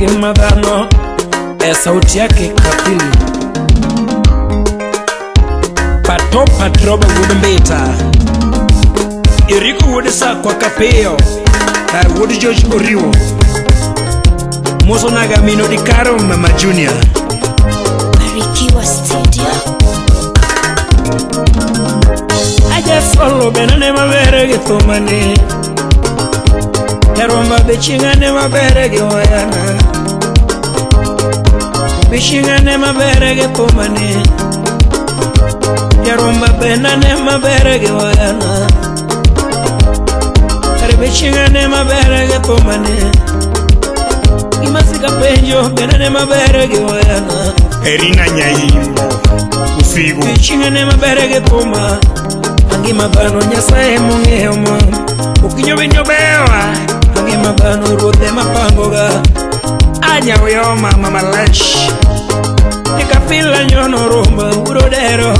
Ngima dhano e sauti yake Kapili. Pato Patroba wuod Mbita. Eriko wuod Sakwa Kapiyo. Wuod George Oriwo. Moso naga mino di Karo Mama Junior. Barikiwa Studio. Aja solo benane mabere gi thumani. Yaromba bechingane mabere gi wayana. Bechingane mabere gi thumani. Yaromba benane mabere gi wayana. Bechingane mabere gi thumani. Imasika penjo benane mabere gi wayana. Erina Nyaimbo Usigu. Bechingane mabere gi thuma. Angima dhano Nyasaye mong'eyo mo. Okinyo winjo bewa. Angima dhano ruodhe mapangoga. Anya uyoma mama Lesh. Ikapila nyono rumba uro dero.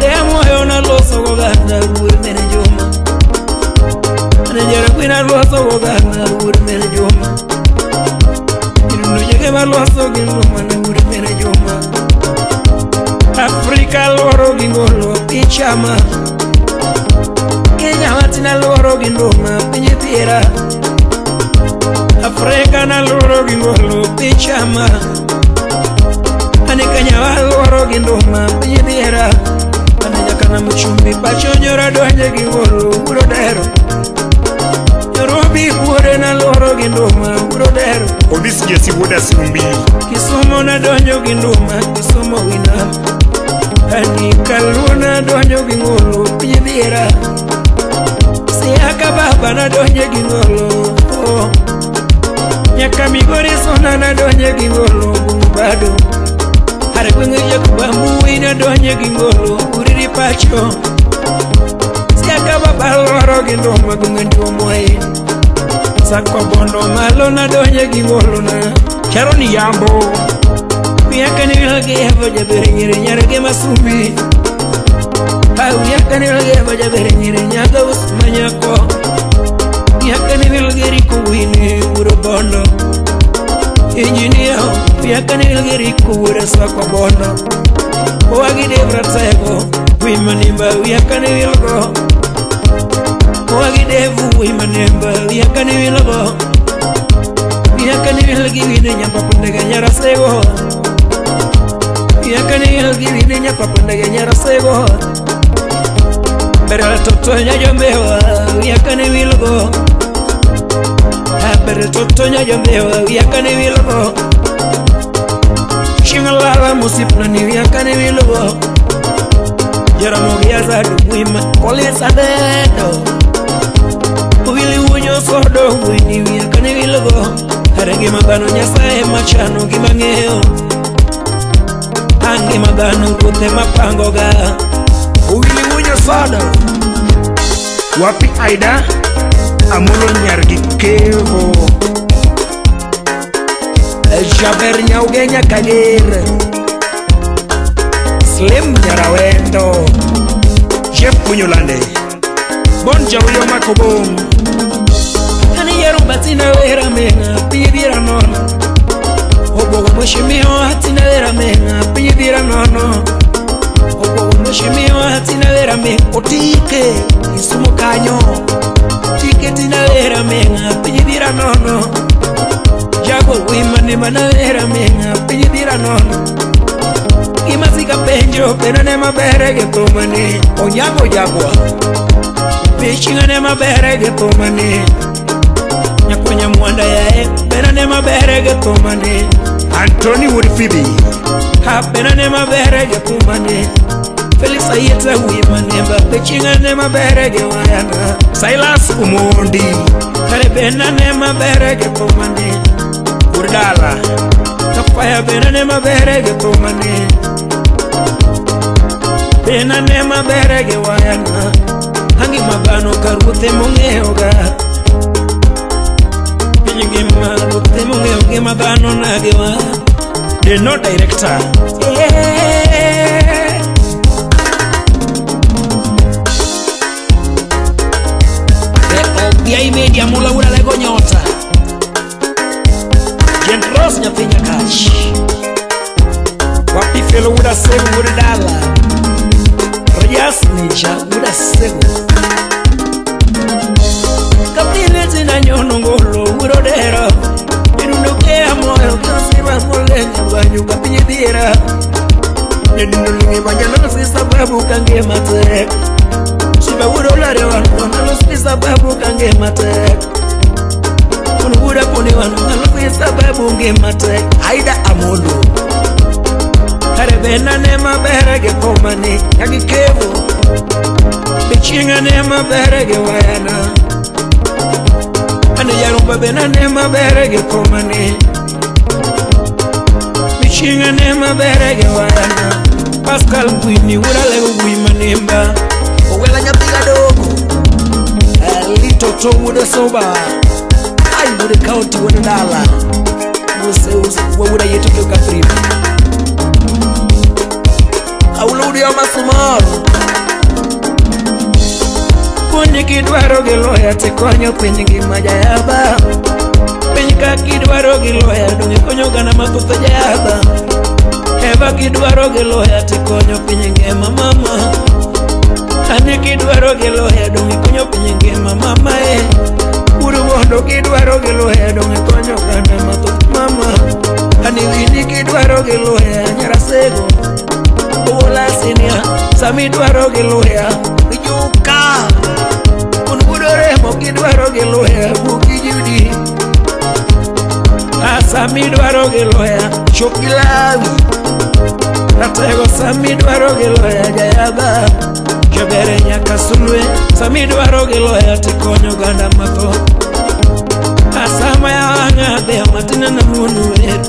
Demo na loso goganda wuod mene juma. Anejera kwina loso goganda wuod mene juma. Irundo jege maloso ginduma na wuod mene juma. Afrika loro gingolo pichama. Kenya watina loro ginduma pinyi thiera. Afrika na loro gingolo pichama. Ane Kenya waloro ginduma pinyi thiera. Ane nyakana mchumbi pacho nyora donje gingolo uro dero. Nairobi buore na loro ginduma uro dero. Obisi jesi wuoda Sumbi. Kisumo na donjo ginduma Kisumo winam. Ani kaluna donjo gingolo pinyi thiera. Siaka baba na donje gingolo. Oh. Nyaka Migori sona na donje gingolo bado. Hare gwenge jakubambu ina donje gingolo uriri pacho. Siaka baba loro ginduma gwenge nduomoi. Sako bondo malo na donje gingolo na. Charoni Yambo. Wiaka ni wilge evo jabere nyere nyarge masumbi. Wiaka ni wilge evo jabere nyere nyaga usmanyako. Wiaka ni wilge riku wini uro bondo. Engineer, wiaka ni wilge riku uro sako bondo. Owagi debra tsego, wimanimba wiaka ni wilgo. Owagi devu wimanimba wiaka ni wilgo. Wiaka ni wilge wini nyapa pundega nyarasego. Wiaka ni wilge wini nyapa pundega nyarasego. Pero toto nyajombewa wiaka ni wilgo. Pero toto nyajombewa wiaka ni wilgo. Chingalala musipna ni wiaka ni wilgo. Jaramogi azadu wima kolesa dedo. Wili wunyo sodo wini wiaka ni wilgo. Hare ngima dhano Nyasaye machano gima ng'eyo. Angima dhano ruodhe mapangoga. Wili wunyo sodo. Wapi Aida Amolo nyargi kevo. Jaber Nyaugenya Kager. Slim Nyarawendo. Jeff Punyolande. Bon Jawio Makobong. Ani yarumba tina wera menga pinyi nono. Obogo mheshimiwa tina wera menga pinyi nono. Obogo mheshimiwa tina wera menga otike isumo kanyo. Tike tina wera menga pinyi nono. Jago wimane mana wera menga pinyi nono. Imasika penjo benane mabere gi thumani. Onyango jagwa. Bichingane mabere gi thumani. Nyakwenya mwanda yae benane mabere gi thumani. Anthony wuod Phoebe. Ha benane mabere gi thumani. Felix Ayeta wimane ba bichingane mabere gi wayana. Silas Umondi. Kare benane mabere gi thumani. Urdala. Tapaya benane mabere gi thumani. Benane mabere gi wayana. Hangi mabano karuothe mong'eyoga. Piny ngima ruothe mong'eyo ngima dhano nagiwa. The no director. The OBI Media mula ura lego nyota. Mos nyathi Nyakach. Wapi felo wuda sego wuda dala. Rajas ninja wuda sego. Kapile zina nyono ngolo wudo dero. Irunduke moyo kasiba molenga banyu kapinyi dira. Nindulungi banyana si sababu kange matek. Siba wudo lare wanu si sababu kange matek. Wuda kuni wanu si sababu nge matek. Aida Amolo. Karebena nema berege komani yagikevo. Bichinga nema berege wayana. Ane yarumba bena nema berege komani. Bichinga nema berege wayana. Pascal Gwini wuda lego gwimanimba. Owela nyapiga dogo. Litoto wuda soba. Ai wuda county wuda dala. Muse wuda yetu toka prima. Auludi ya masumaro. Kunyi kidwaro gi loya tikonyo piny ngima jayaba. Piny ka kidwaro gi loya donge konyo gana mathoth jayaba. Eva kidwaro gi loya tikonyo piny ngima mama. Ane kidwaro gi loya donge konyo piny ngima mama e. Urubondo kidwaro gi loya donge konyo gana mathoth mama. Ane wini kidwaro gi loya nyarasego. Ola sinia sami dwaro gi loya Ijuka. Unbudore mo kidwaro gi loya bugi judi. Asami dwaro gi loya chokilawi. Ratego sami dwaro gi loya jayaba. Jobere nyaka sulwe sami dwaro gi loya tikonyo ganda mathoth. Asama ya wang'a dhe matina na wuon wer.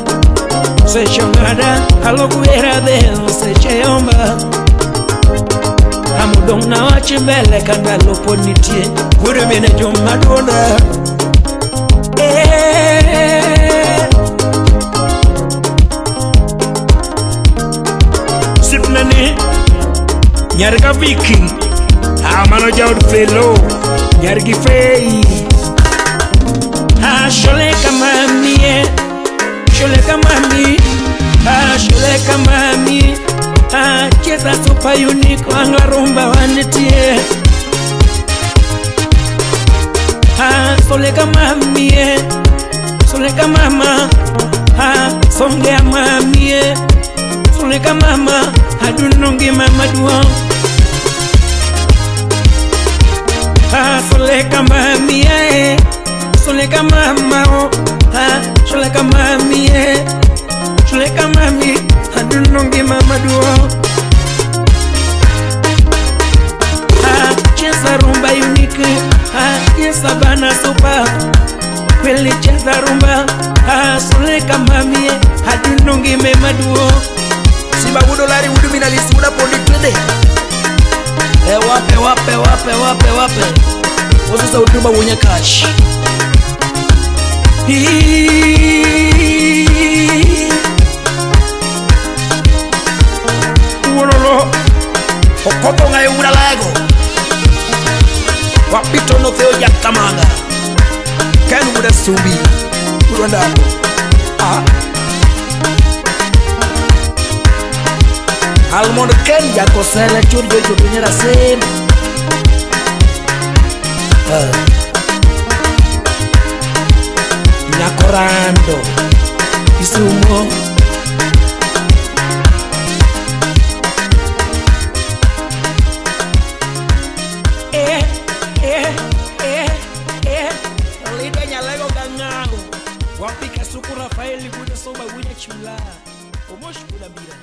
Seche ng'ada alokwera dhe seche yomba. Amudong' na wach mbele ka ndalo pod nitie. Wuod mine joma duonda. Sipnani nyar ka Viki. Amano jaod felo nyar gi Fei. Sholeka mami, sholeka mami, sholeka mami. Cheza super unique wanga rumba wanitie. Soleka mami, soleka mama. Songea mami, soleka mama. Adunongi mama duong. Soleka mami, soleka mama oh. Soleka mami, soleka mami. Adunongi mama duong. Cheza rumba unique. Cheza bana super. Kweli cheza rumba. Soleka mami, adunongi mama duong. Simba wudo lari wudu minalisi wuda pondi twende. Wape wape wape wape wape. Osisa uduma wunya cash. Wololo Okoto ngaye wuda lego. Wapito no theo jakamanga. Ken wuda subi. Wuda ndalo. Almondo Ken jakosele churjo chutunyera sem. Nyakorando Kisumo. Lida nyalego gangango. Wapika suku Rafaeli kuda soba wunya chula. Omosh kuda mbira.